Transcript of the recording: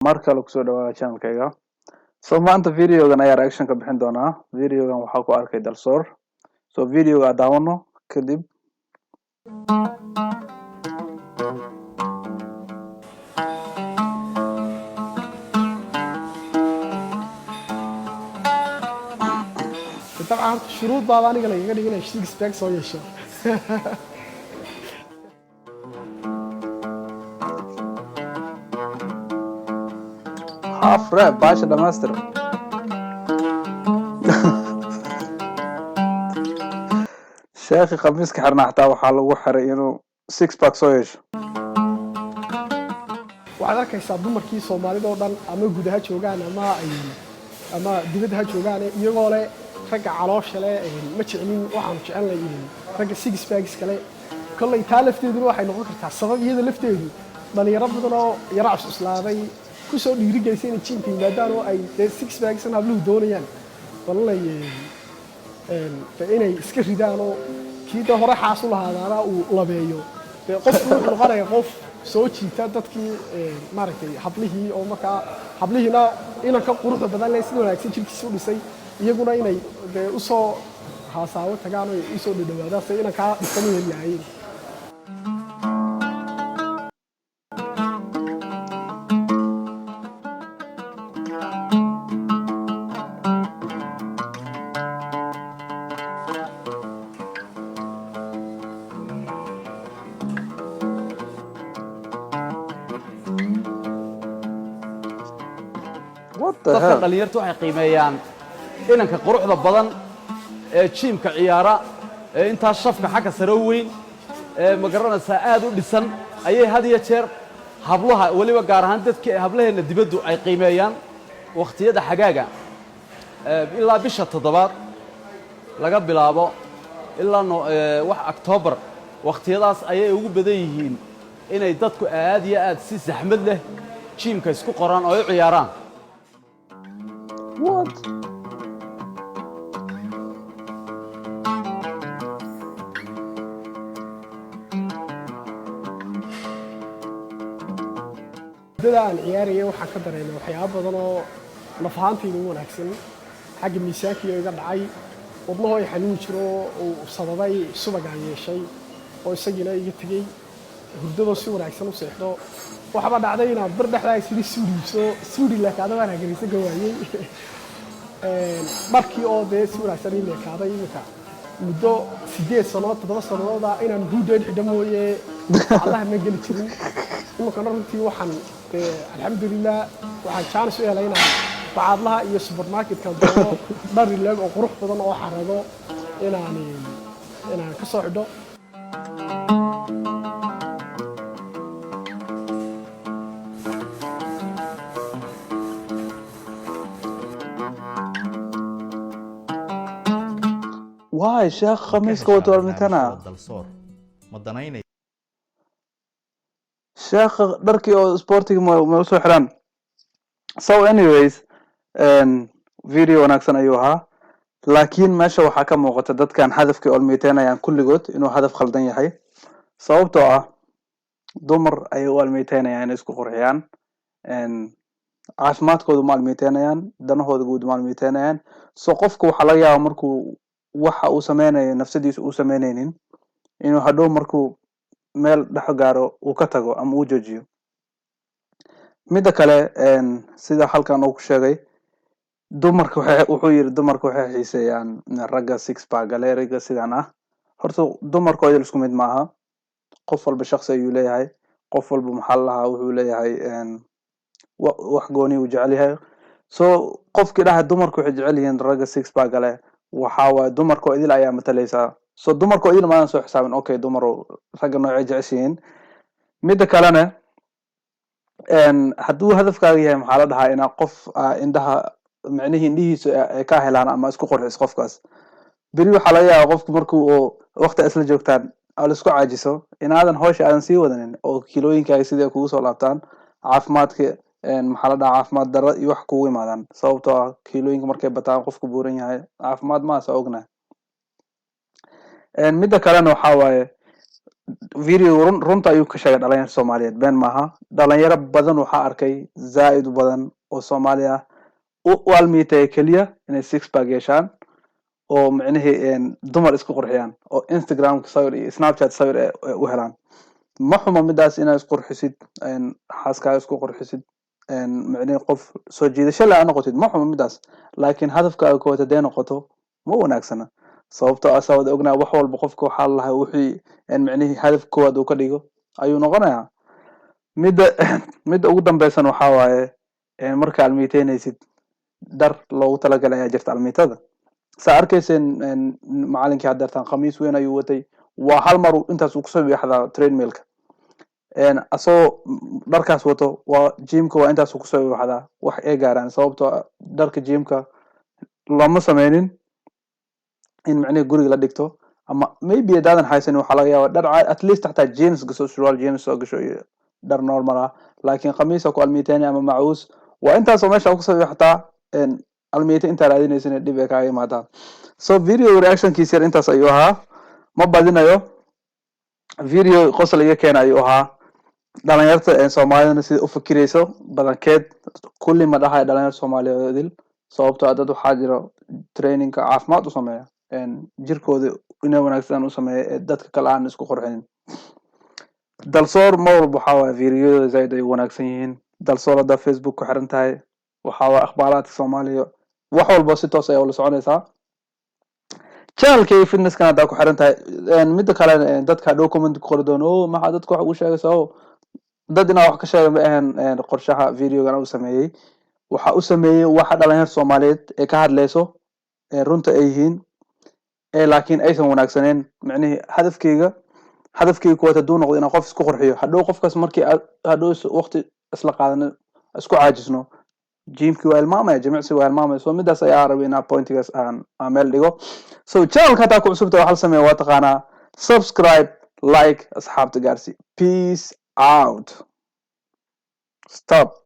Mar kale kusoo dhawaada channelkayga. So maanta videogan ayaa reaction ka bixin doonaa. Videogan waxaa ku arkay Dalsoor. So videoga aan daawano kadib. Dabcan horta shuruud baaba aniga lagaga dhigay inay six pack soo yeesho. Half rep baasha dhamaystir. Sheekhi khamiiska xirnaa xataa waxaa lagu xiray inuu six pack soo yeesho. Waxaad arkaysaa dumarkii Soomaalida oo dhan, ama gudaha ha joogaan ama dibadda ha joogaan, iyagoo leh ragga caloosha leh ma jeclin, waxaanu jecelnay ragga six packs kale. Kolley taa lafteeduna waxay noqon kartaa sabab iyada lafteedu dhalinyaro badan oo yara cuslaaday kusoo dhiirigelisay inay gymka yimaadaan, oo ay dee six packsna habluhu doonayaan, bal inay dee inay iska ridaan oo kii dee hore xaas u lahaadaana uu labeeyo. Dee qofku wuxuu noqonayaa qof soo jiita dadkii, maaragtay, hablihii, oo markaa hablihiina inanka quruxda badan leh, sida wanaagsan jirkiisa u dhisay, iyaguna inay dee usoo haasaawo tagaan oo usoo dhadhawaadaan say inankaa dhisan u heli lahaayeen. What the Dadka hell? dhalinyartu waxay qiimeeyaan inanka quruxda badan ee gymka ciyaara, ee intaas shafka xagga sare u weyn, ee ma garanaysaa, aad u dhisan ayay had iyo jeer hablaha, weliba gaar ahaan dadka hablaheenna dibaddu, ay qiimeeyaan. Wakhtiyada xagaaga, ilaa bisha toddobaad laga bilaabo ilaa wax Octoobar, wakhtiyadaas ayay ugu badan yihiin inay dadku aad iyo aad si saxmad leh gymka isku qoraan oo ay u ciyaaraan. What? Muddada aan ciyaarayay waxaan ka dareemay waxyaabo badan oo naf ahaantayda u wanaagsan. Xagga miisaankiyo iga dhacay, wadnahoo i xanuun jiro uu sababay subag aan yeeshay oo isagiina iga tegey, hurdadoo si wanaagsan u seexdo. Waxaaba dhacday inaan bar dhexdaa isiri suudh iibso, suudhi leekaada baan hagaraysan ka waayey. Dharkii oo dee si wanaagsan ii leekaaday. Iminka muddo 8 sanood, 7 sanadooda inaan huudheed xidho mooye allaha ma geli jirin. Iminkana runtii waxaan dee alxamdulilah waxaan jaanis u helay inaan bacaadlaha iyo supermarketka doono dhar ileeg oo qurux badan oo xarago inaan ka soo xidho. Why sheekh Ma ka khamiiska heshaa wato almitana? barnaamijyada Dalsoor? Ma danaynaysaa Sheekha dharkii oo sportiga ma usoo xiraan? So anyways, video wanaagsan ayuu ahaa, laakiin meesha waxaa ka muuqata dadkan hadafkii almeyteynayaan kulligood inuu hadaf khaldan yahay, sababtoo ah dumar ayay u almeyteynayaan inay isku qurxiyaan. Caafimaadkoodu ma almeyteynayaan, danahooda guud ma almeyteynayaan. So qofka waxaa laga yaabaa markuu waxa uu sameynayo nafsadiisa uu sameyneynin, inuu hadhow markuu meel dhexo gaaro uu ka tago ama uu joojiyo. Midda kale, sida halkan uu ku sheegay, dumarka waxay, wuxuu yiri, dumarka waxay xiiseeyaan ragga six pack gale, ragga sidan ah. Horta dumarka idil isku mid maaha. Qof walba shakhsi ayuu leeyahay. Qof walba, maxaa la lahaa, wuxuu leeyahay wax gooni uu jecel yahay. So qofkii dhaha dumarku waxay jecel yihiin ragga six pack gale, waxaa waaye dumarka oo idil ayaa matalaysaa. So dumarka oo idil maadan soo xisaabin. Okay, dumar ragga noocay jeceshihiin. Midda kalena, hadduu hadafkaaga yahay, maxaa la dhahaa, inaa qof indhaha, micnihii indhihiisu ay ka helaan ama isku qurxiso qofkaas, beri waxaa laga yaabaa qofku markuu uu waqti isla joogtaan oo laisku caajiso, inaadan hawsha aadan sii wadanin oo kiilooyinkaaga sidii ay kugu soo laabtaan, caafimaadka, maxaa la dhahaa, caafimaad darro iyo wax kugu imaadaan, sababtoo ah kiilooyinka markay bataan, qofku buuran yahay, caafimaad ma saa ognahay. Midda kalena waxaa waaye Video runta ayuu ka sheegay dhalinyaro Soomaaliyeed, been maaha. Dhalinyaro badan waxaa arkay, zaa'id u badan oo Soomaali ah, u almiitaya keliya inay six pack yeeshaan oo micnihii dumar isku qurxiyaan oo Instagramka sawir iyo Snapchat sawir ee u helaan. Ma xuma midaas inaad isqurxisid, xaaskaaga isku qurxisid, micnihii qof soo jiidasho le aad noqotid, ma xuma midaas. Laakiin hadafkaaga koowaad hadday noqoto, ma wanaagsana, sababtoo ah saa wada ognaa, wax walba qofka waxaa lalahay wixii micnihii hadaf koowaad uu ka dhigo ayuu noqonayaa. Midda ugu dambeysan waxaa waaye, marka almiiteynaysid, dhar loogu talagalay ayaa jirta almiitada. Saa arkayseen, macalinkii haddeertaan khamiis weyn ayuu watay. Waa hal mar intaas uu kusoo biixdaa treadmillka asagoo dharkaas wato. Waa gymka, waa intaas uu kusoo biixdaa wax ay gaaraan, sababtoo ah dharka gymka looma sameynin in micnihi guriga la dhigto. Ama maybe haddaadan haysanin, waxaa laga yaabaa dhar at least xataa jeans gasho, surwaal jeans soo gasho iyo dhar normal ah. Laakiin khamiisa ku almiiteyni ama macuus, waa intaasoo meesha kusoo biixtaa almiite intaa raadinaysan, dhib ay kaaga imaadaa. So video reactionkiisa yar intaas ayuu ahaa, ma badinayo. Video qosol iga keena ayuu ahaa. Dhalinyarta Soomaalidana sida u fikirayso badankeed, kulli ma dhahayo dhalinyarta Soomaaliyeed idil, sababtoo ah dad waxaa jira trainingka caafimaad u sameeya, jirkooda inay wanaagsan u sameeya ee dadka kale aan isku qurxinin. Dalsoor mar walba waxaa waaye videoyadooda zaid ay u wanaagsan yihiin. Dalsoor haddaa Facebook ku xiran tahay, waxaa waaye akhbaaraadka Soomaaliya wax walba si toos ayaa ula soconaysaa. Channelkay fitnesskan haddaa ku xiran tahay. Midda kale, dadka hadhow comment ku qori doono, "O maxaa dadka wax ugu sheegaysa?" O dad inaa wax ka sheega ma ahan. Qorshaha videogan u sameeyey, waxa u sameeyey waxa dhalinyar Soomaaliyeed ee ka hadlayso ee runta ay yihiin ee laakiin aysan wanaagsaneyn. Micnihii hadafkeyga kuwaad hadduu noqdo inaan qof isku qurxiyo, hadhow qofkaas markii aad hadhow waqti isla qaadano, isku caajisno, gymkii waa ilmaamaya, jimicsi waa ilmaamaya. So midaas ayaa rabay inaa pointigaas aan meel dhigo. So channelka hataa ku cusubta, waxa la sameeya waa taqaanaa: subscribe, like, asxaabta gaarsi. Peace out, stop.